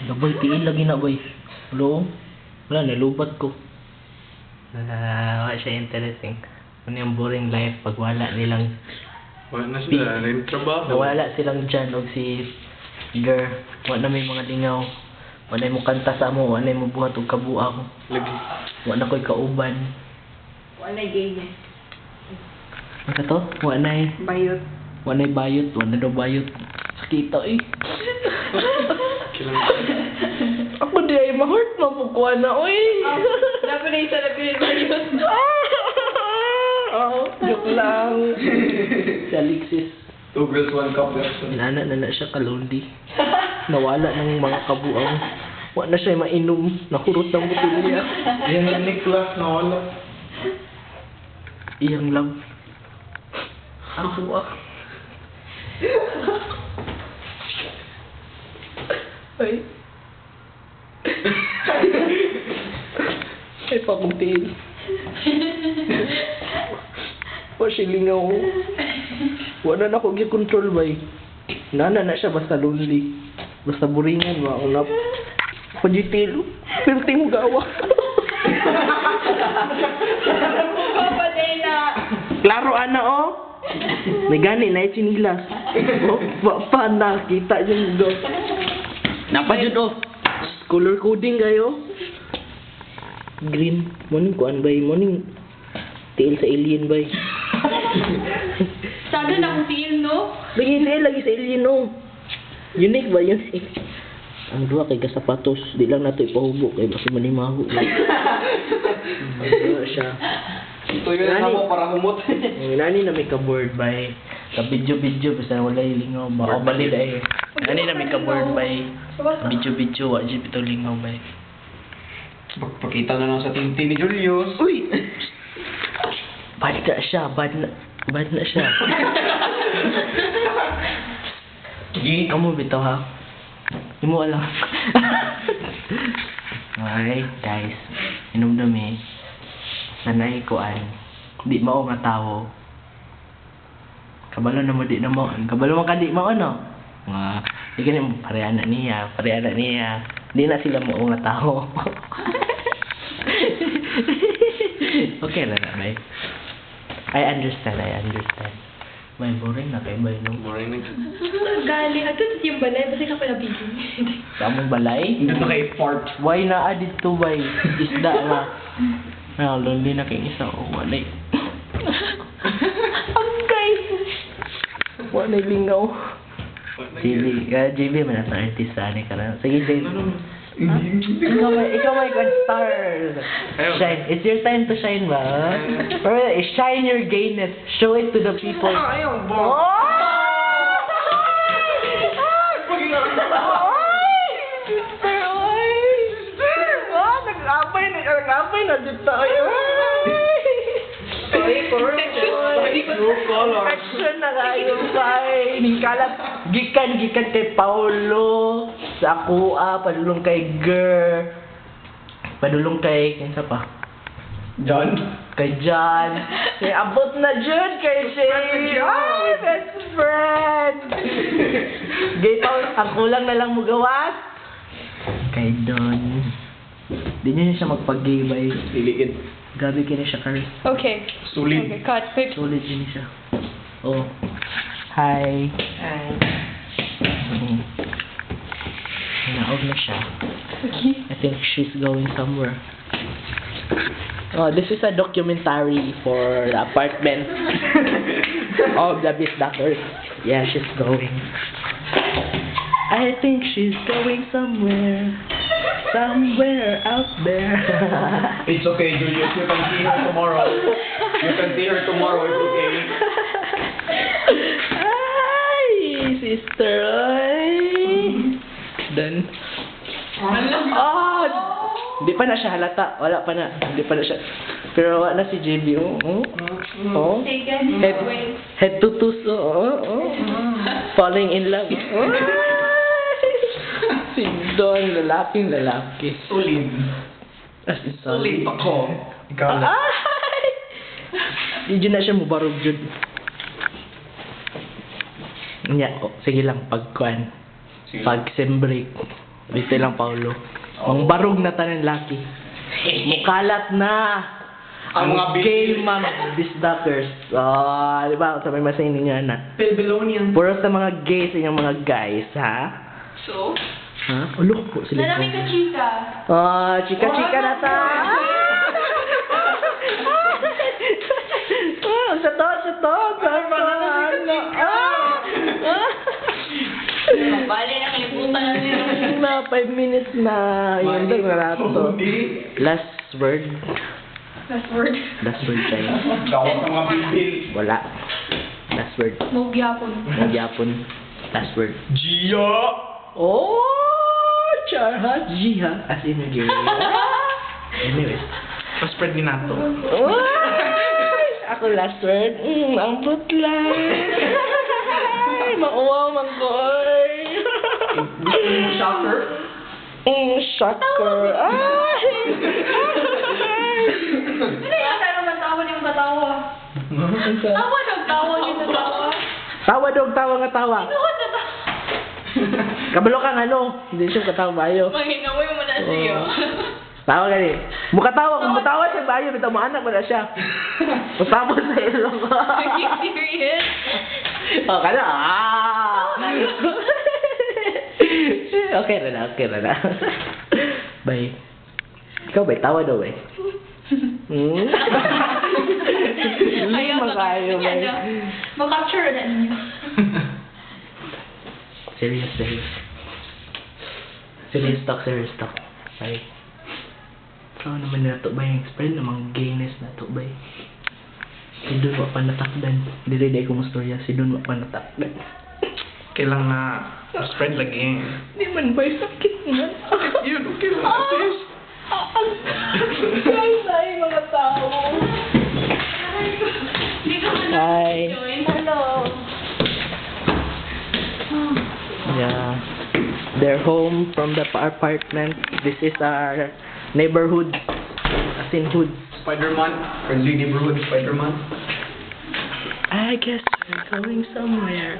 Boy, tiil lagi na, boy. Hello? Wala, nalubat ko. Wala, wala siya interesting. Ano yung boring life pag wala nilang Wala na sila. Wala yung trabaho. Nawala silang Jan og si Ger. Wala na may mga lingaw. Wala mo kanta sa amo, wala mo buhat og kabuang. Lagi. Wala ko'y kauban. Wala gay. Ano ka to? Wala na Bayot. Wala bayot, wala daw bayot. Sakita eh. Kailangan. Ako di ay ma-hurt mapukuha na, oy. Dapat na isa na bayot. Oh, joke lang. Si Alexis. Two girls, one cup. Version. Inana na na siya ka-lonely. Nawala ng mga kabuang. Wa na siya mainom. Nahurot ng botelya. Yan ang Niklas nawala. Iyang love. Ako ah. Ay. Ay, pa akong tiil. Wa siya lingaw. Wala na ako gi-control bay. Nana na siya basta lonely. Basta buringan ba ako na. Pag-detail. Pero mo gawa. Papa na. Klaro ana oh. May gani na chinilas. Oh, pa, pa nakita jud do. Napa jud oh. Color coding kayo. Green. Morning kuan bay, morning tiil sa alien bay. Sana na akong tiil, no? Lagi tiil lagi sa alien oh. Unique ba unique? Ang duha kay kasapatos, di lang nato ipahubo kay basi manimaho. Ang duha siya. Ito yun Nani. ang para humot. Ang nani na may ka-board by ka video-video basta wala lingaw ba o balid ay. Nani na may ka-board by video-video wa jud bitaw lingaw bay. Pagpakita na lang sa tinti ni Julius. Uy. Bad na siya, bad na siya. Gi. Kamu bitaw ha. Di mo alam. Okay, guys. Inom dami. Sanay kuan. Di mao nga tawo. Kabalo na mo di na mo. Kabalo man ka di mao no. Nga, di gani mo pareha na niya, pareha na niya. Di na sila mao nga tawo. Okay na na, bay. I understand, I understand. May boring na kay bay no. Boring na. Galing. Ato sa yung balay. Basta ka pala bigin. Sa among balay. Hindi na kay fart. Why naa dito bay? Isda na. Ah, lonely na kay isa o walay. Angkay. Walay lingaw. JB, JB man ang artista ani karon. Sige JB. Ikaw may good star. Ayaw. Shine. It's your time to shine ba? Or shine your gayness. Show it to the people. Ayaw ba? Oh! Ay! Sister, ay! Sister! Ah, nag-apay na, nag-apay na dito. Ay! Ay, True color. Action na kayo, bay. Ningkalat. Gikan, gikan kay Paolo. Sa akuha, padulong kay Ger. Padulong kay, kinsa pa? John? Kay John. Kay abot na Jud kay Shay. Ay, best friend. Gay pa, ang kulang na lang mo gawas. Kay Don. Di niya siya magpag-gay bay. Liliit. Grabe kini siya, Carl. Okay. Sulit. Okay, cut. Wait. Solid din siya. Oh. Hi. Hi. Naog na siya. Okay. I think she's going somewhere. Oh, this is a documentary for the apartment of the Bisdakers. Yeah, she's going. I think she's going somewhere. Somewhere out there. It's okay, Julius. You can see her tomorrow. You can see her tomorrow. It's okay. Ay, sister, ay. Done. Ah! Hindi pa na siya halata. Wala pa na. Hindi pa na siya. Pero wala na si JB. Oh. Oh. Taken. Head, Wait. head to toes. Oh. Falling in love. Oh. Si Don, lalaking lalaki. Solid. As in, Solid ako. Ikaw na. Ay! Hindi na siya mubarog jud. Nya, oh, sige lang pag kuan. Sige. Pag sem break. Dito lang, Paulo. Ang barog na tanan laki. Mukalat na. Ang mga gay bibil. mga bisdakers. Ah, di ba? Sa may masay ninyo na. Pilbilonian. Puro sa mga gays inyong mga guys, ha? So? Ha? Ulo ko sila. Nalamig ka, chika. Ah, chika-chika na ta. Ah, sa to, sa to, sa to. Ano? Ah! Ah! Bali, nakalimutan na nila. Na, 5 minutes na. Yun lang na to. Last word. Last word. Last word tayo. Gawas ng mga bibil. Wala. Last word. Magyapon. Magyapon. Last word. Gia! Oh, char ha? G ha? As in gay. Anyways. Pa-spread ni nato. Oh! Ako last word. Ang putla. Ay, mauwaw man ko. Oy. Gusto mo shocker? Shocker. Ay! Ano yung tayo naman tawa niyong katawa? Tawa ng tawa niyo na tawa. Tawa dog, tawa nga tawa. Tinuod na tawa. Kabalo kang ano, hindi siya katawa bayo. Mahinamoy mo na siya. Oo. Tawa gani. Mukatawa, kung mutawa siya bayo, bitaw mo anak mo na siya. Mutapos sa ilong ko. Are you serious? Oh, kada. Ah! Okay na na, okay na na. Bye. Ikaw ba, tawa daw eh. Ayaw Lima na. kayo, Sige bay. na. Makapture na ninyo. Serious, serious. Serious talk, serious talk. Bye. Sao naman na to ba yung explain namang gayness na to ba? Si Don wa pa natakdan. Dili dai ko mustorya, si Don wa pa natakdan. Kailang na spread lagi. Di man ba sakit man? Yun, okay lang. Sis. Ay, ay, mga tao. Hindi ka man Hi. join. Hello. Yeah. They're home from the apartment. This is our neighborhood. As in hoods. Spider-Man. Friendly neighborhood Spider-Man. I guess we're going somewhere.